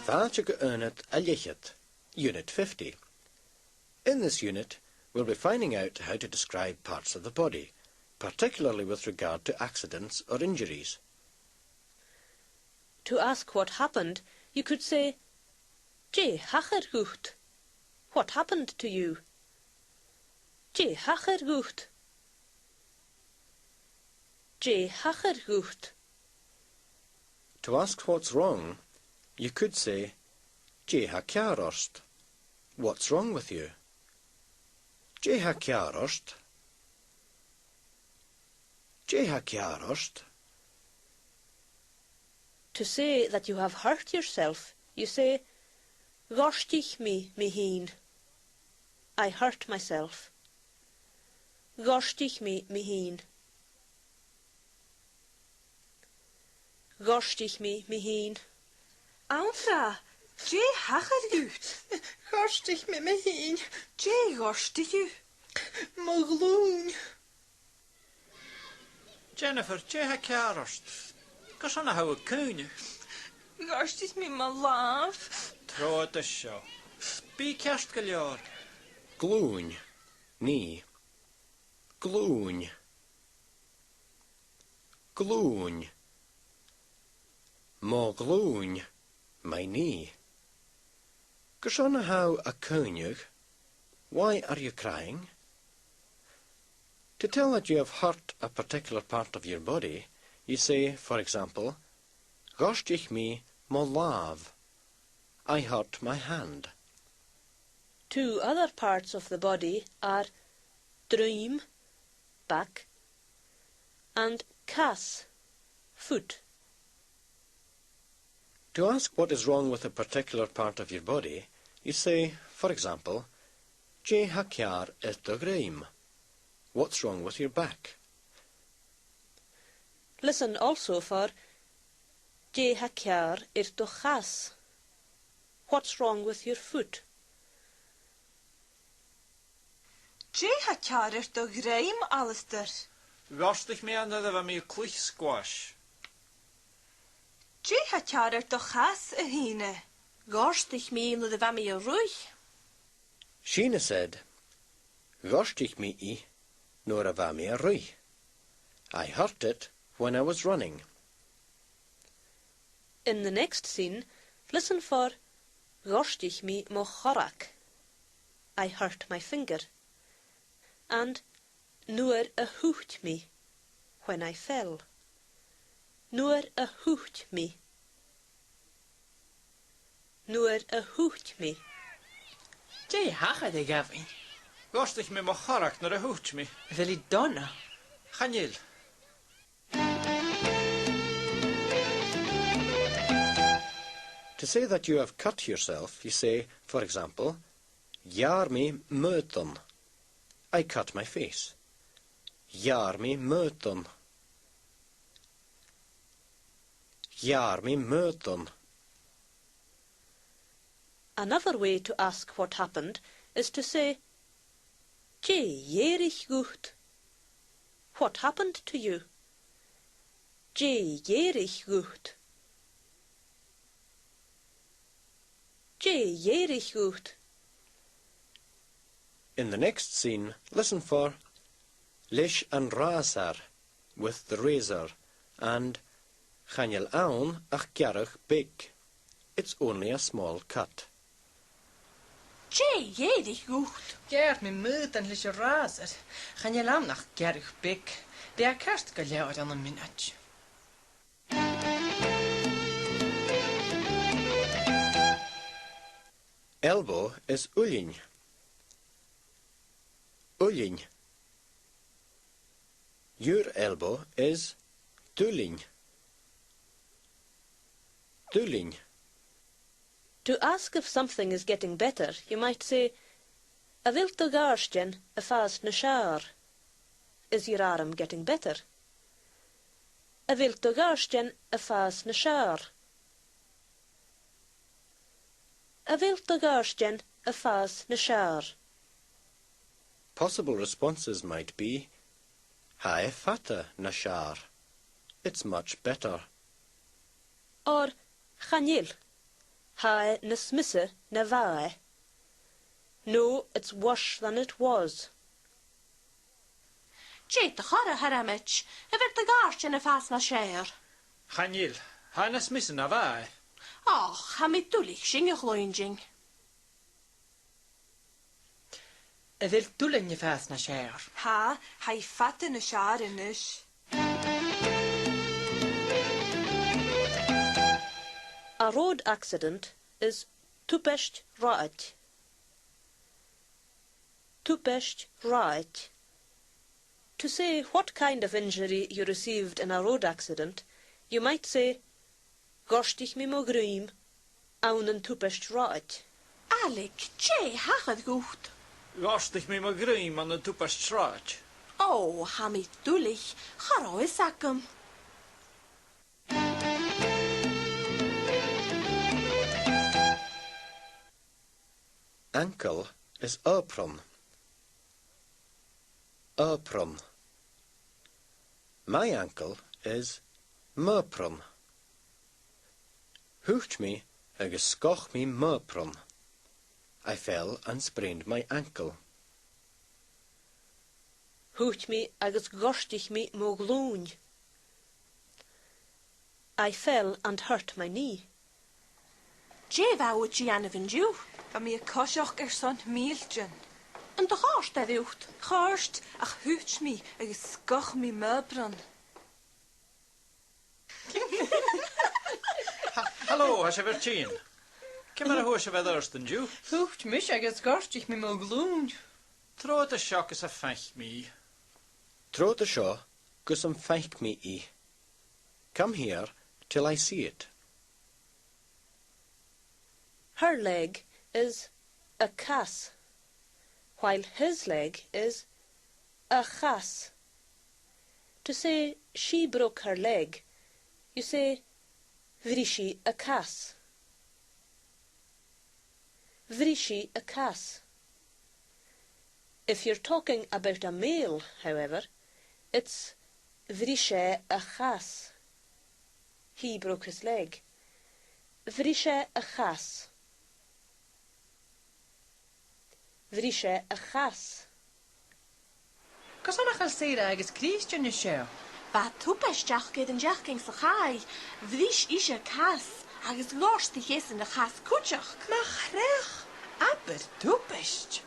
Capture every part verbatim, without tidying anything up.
Fàilte gu aonad a leth-cheud, Unit fifty. In this unit, we'll be finding out how to describe parts of the body, particularly with regard to accidents or injuries. To ask what happened, you could say, "Dè thachair dhut?" What happened to you? Dè thachair dhut? Dè thachair dhut? To ask what's wrong, you could say, "Dè tha ceàrr ort?" What's wrong with you? Dè tha ceàrr ort? Dè tha ceàrr ort? To say that you have hurt yourself, you say, "Ghortaich mi mi fhìn." I hurt myself. Ghortaich mi mi fhìn. Ghortaich mi mi fhìn. Anndra, dè thachair dhut? Ghortaich mi mi fhìn. Dè ghortaich thu? Mo ghlùin. Jennifer, dè tha ceàrr ort? Carson a tha thu a' caoineadh? Ghortaich mi mo làmh. Trobhad an seo. Bi ceart gu leòr. Glùin. Knee. Glùin. Glùin. Mo ghlùin. My knee. Carson a tha thu a' caoineadh? Why are you crying? To tell that you have hurt a particular part of your body, you say, for example, "Ghortaich mi mo làmh." I hurt my hand. Two other parts of the body are druim, back, and cas, foot. To ask what is wrong with a particular part of your body, you say, for example, "Dè tha ceàrr air do dhruim?" What's wrong with your back? Listen also for dè tha ceàrr air do chas. What's wrong with your foot? Dè tha ceàrr air do dhruim, Alasdair? Ghortaich mi e nuair a bha mi a' cluich squash. Dè tha ceàrr air do chas, a Shìne? Ghortaich mi e nuair a bha mi a' ruith. Sheena said, "Ghortaich mi i nuair a bha mi a' ruith." I hurt it when I was running. In the next scene, listen for ghortaich mi mo chorrag. I hurt my finger. And nuair a thuit mi, when I fell. Nuair a thuit mi. Nuair a thuit mi. Dè thachair, a Ghobhainn? Ghortaich mi mo chorrag nuair a thuit mi. A bheil i dona? Chan eil. To say that you have cut yourself, you say, for example, "Gheàrr mi m' aodann." I cut my face. Gheàrr mi m' aodann. Gheàrr mi m' aodann. Another way to ask what happened is to say, "Dè dh'èirich dhut?" What happened to you? Dè dh'èirich dhut? Dè dh'èirich dhut? In the next scene, listen for leis an ràsar, with the razor, and chan eil ann ach gearradh beag. It's only a small cut. Dè dh'èirich dhut? Gheàrr mi m' aodann leis an ràsar. Chan eil ann ach gearradh beag. Bidh e ceart gu leòr ann am mionaid. Elbow is uilinn. Uilinn. Your elbow is d' uilinn. D' uilinn. To ask if something is getting better, you might say, "A bheil do ghàirdean a' fàs nas fheàrr?" Is your arm getting better? A bheil do ghàirdean a' fàs nas fheàrr? A bheil do ghàirdean a' fàs nas fheàrr? Possible responses might be, tha e fada nas fheàrr. It's much better. Or, chan eil. Tha e nas miosa na bha e. No, it's worse than it was. Dè do chor, a Thormoid? A bheil do ghàirdean a' fàs nas fheàrr? Chan eil. Tha e nas miosa na bha e. Och, tha mi duilich sin a chluinntinn. A bheil Dùghall a' fàs nas fheàrr? Tha, tha i fada nas fheàrr a-nis. A road accident is tubaist rathaid. Tubaist rathaid. To say what kind of injury you received in a road accident, you might say, "Ghortaich mi mo dhruim ann an tubaist rathaid." Ailig, dè thachair dhut? Ghortaich mi mo dhruim ann an tubaist rathaid. Ò, tha mi duilich, cha robh fhios agam. Ankle is apron. Apron. My ankle is m' apron. Thuit mi agus sgoch mi m' apron. I fell and sprained my ankle. Thuit mi agus ghortaich mi mo ghlùin. I fell and hurt my knee. Dè bha thu a' dèanamh an-diugh? Bha mi a' coiseachd airson mìltean. An do chòrd e riut? Chòrd, ach thuit mi agus sgoch mi m' apron. Ha-, halò, tha sibh air tighinn. Ciamar a fhuair sibh air adhart an-diugh? Thuit mise agus ghortaich mi mo ghlùin. Trobhad an seo gus am faic mi. Trobhad an seo gus am faic mi i. Come here till I see it. Her leg is a cas, while his leg is a chas. To say she broke her leg, you say bhris i a cas. Bhris i a cas. If you're talking about a male, however, it's bhris e a chas. He broke his leg. Bhris e a chas. Bhris e a chas. Carson a chaidh Sarah agus Christian an seo? Bha tubaist aca air an t-seachdain sa chaidh. Bhris ise a cas agus ghortaich esan a chas cuideachd. Mo chreach, abair tubaist.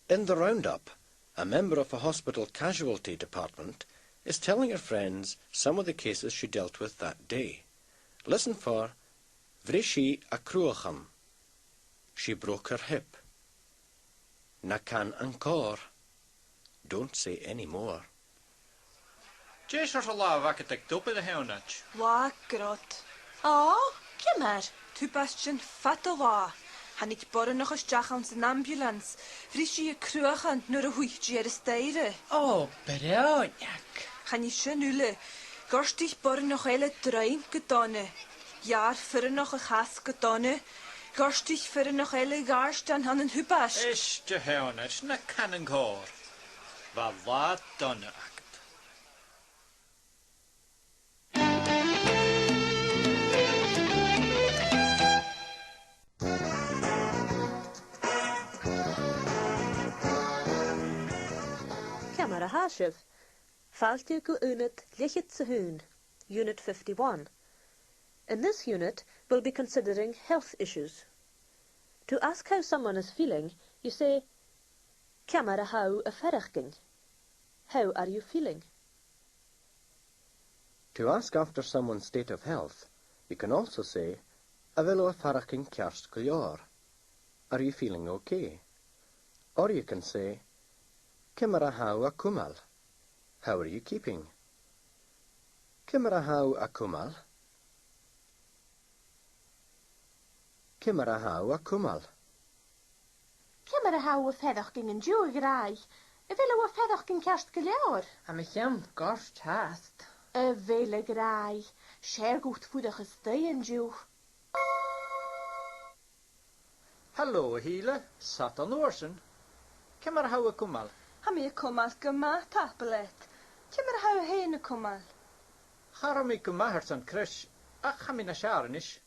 In the roundup, a member of a hospital casualty department is telling her friends some of the cases she dealt with that day. Listen for bhris i a cruachan. She broke her hip. Na can an còrr. Don't say any more. Dè seòrsa latha a bh' agad aig d' obair, a Sheonaid? Latha grod. Ò, ciamar? Tubaist sinn fad an latha. Thàinig boireannach a-steach anns an ambulance. Bhris i a cruachan nuair a thuit i air an staidhre. Ò, brònach. Chan e sin uile. Ghortaich boireannach eile druim gu dona. Gheàrr fireannach a chas gu dona. Ghortaich fireannach eile a ghàirdean ann an tubaist. Èist, a Sheonaid, na can an còrr. Bha latha dona agad. Ciamar a tha sibh? Fàilte gu Unit leth-cheud 's a h-aon, Unit fifty-one. In this unit, we'll be considering health issues. To ask how someone is feeling, you say, "Ciamar a tha thu a' faireachdainn?" How are you feeling? To ask after someone's state of health, you can also say, "A bheil thu a' faireachdainn ceart gu leòr?" Are you feeling okay? Or you can say, "Ciamar a tha thu a' cumail?" How are you keeping? Ciamar a tha thu a' cumail? Ciamar a tha thu a' cumail? Ciamar a tha thu a' faireachdainn an-diugh, a ghràidh? A bheil thu a' faireachdainn ceart gu leòr? Tha mo cheann goirt fhathast. A bheil, a ghràidh? 'S fheàrr dhut fuireach a-staigh an-diugh. Halò, a Shìle, 's fhada an uair sin. Ciamar a tha thu a' cumail? Tha mi a' cumail gu math, tapadh leat. Ciamar a tha thu fhèin a' cumail? Cha robh mi gu math airson crais, ach tha mi nas fheàrr a-nis.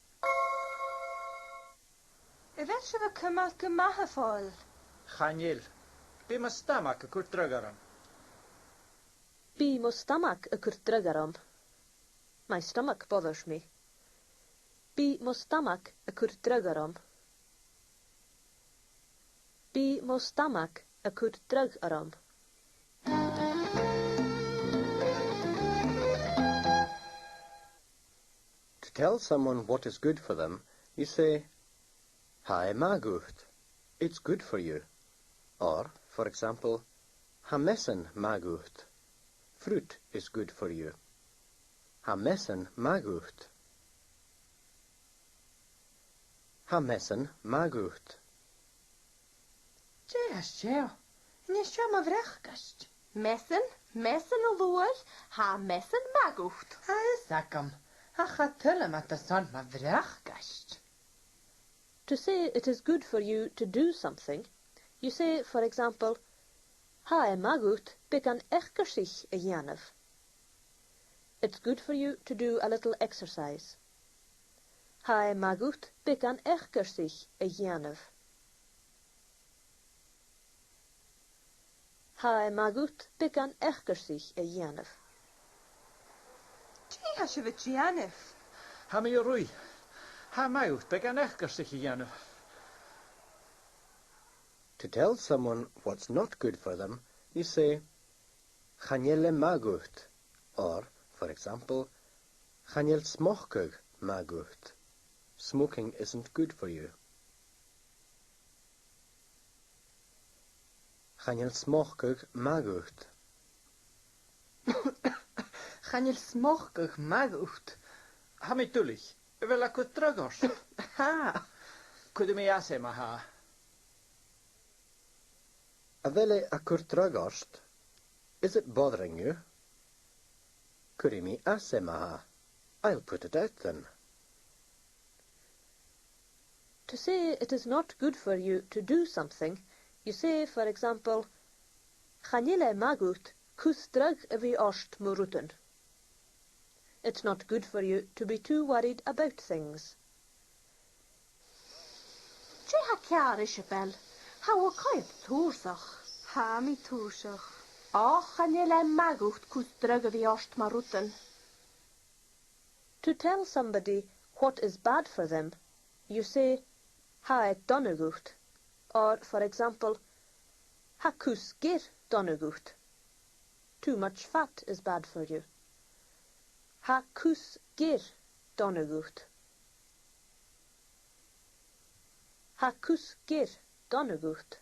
A bheil sibh a' cumail gu math, a Phòil? Chan eil. Bidh mo stamag a' cur dragh orm. Bidh mo stamag a' cur dragh orm. My stomach bothers me. Bidh mo stamag a' cur dragh orm. Bidh mo stamag a' cur dragh orm. To tell someone what is good for them, you say, "Tha e math dhut." It's good for you. Or, for example, "Tha measan math dhut." Fruit is good for you. "Tha measan math dhut." Tha measan math dhut. Dè tha seo? An e seo mo bhracaist? Measan, measan, a luaidh, tha measan math dhut. Tha fhios agam, ach cha toil leam iad airson mo bhracaist. To say it is good for you to do something, you say, for example, "Tha e math dhut beagan eacarsaich a dhèanamh." It's good for you to do a little exercise. Tha e math dhut beagan eacarsaich a dhèanamh. Tha e math dhut beagan eacarsaich a dhèanamh. Dè tha sibh a' dèanamh? Tha mi a' ruith. Tha e math dhut beagan eacarsaich a dhèanamh. To tell someone what's not good for them, you say, "Chan eil e math dhut." Or, for example, "Chan eil smocadh math dhut." Smoking isn't good for you. Chan eil smocadh math dhut. Chan eil smocadh math dhut. Tha mi duilich. A bheil e a' cur dragh ort? Tha. Cuiridh mi às e ma-thà. A bheil e a' cur dragh ort? Is it bothering you? Cuiridh mi às e ma-thà. I'll put it out then. To say it is not good for you to do something, you say, for example, "Chan eil e math dhut cus dragh a bhith ort mu rudan." It's not good for you to be too worried about things. Dè tha ceàrr, Iseabail? Tha thu a' coimhead tùrsach. Tha mi tùrsach. Och, chan eil e math dhut cus dragh a bhith ort mu rudan. To tell somebody what is bad for them, you say, "Tha e dona dhut." Or, for example, "Tha cus geir dona dhut." Too much fat is bad for you. Tha cus geir dona dhut. Tha cus geir dona dhut.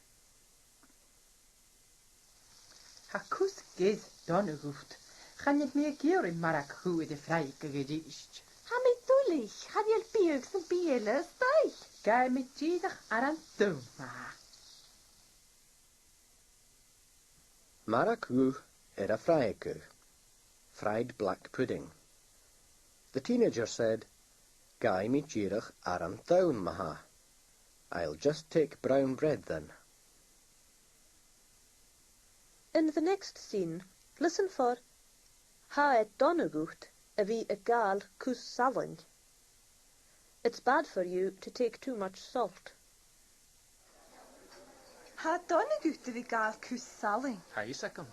Tha cus geir dona dhut. Chan eil mi ag iarraidh marag dhubh air a fraidhgeadh a-rithist. Tha mi duilich, chan eil biadh sam bith eile a-staigh. Gabhaidh mi dìreach aran donn ma-thà. Marag dhubh air a fraidhgeadh. Fried black pudding. The teenager said, "Gabhaidh mi dìreach aran donn ma-thà. I'll just take brown bread then." In the next scene, listen for "Tha e dona dhut a bhith a' gabhail cus salainn." It's bad for you to take too much salt. Tha e dona dhut a bhith a' gabhail cus salainn. Tha fhios agam.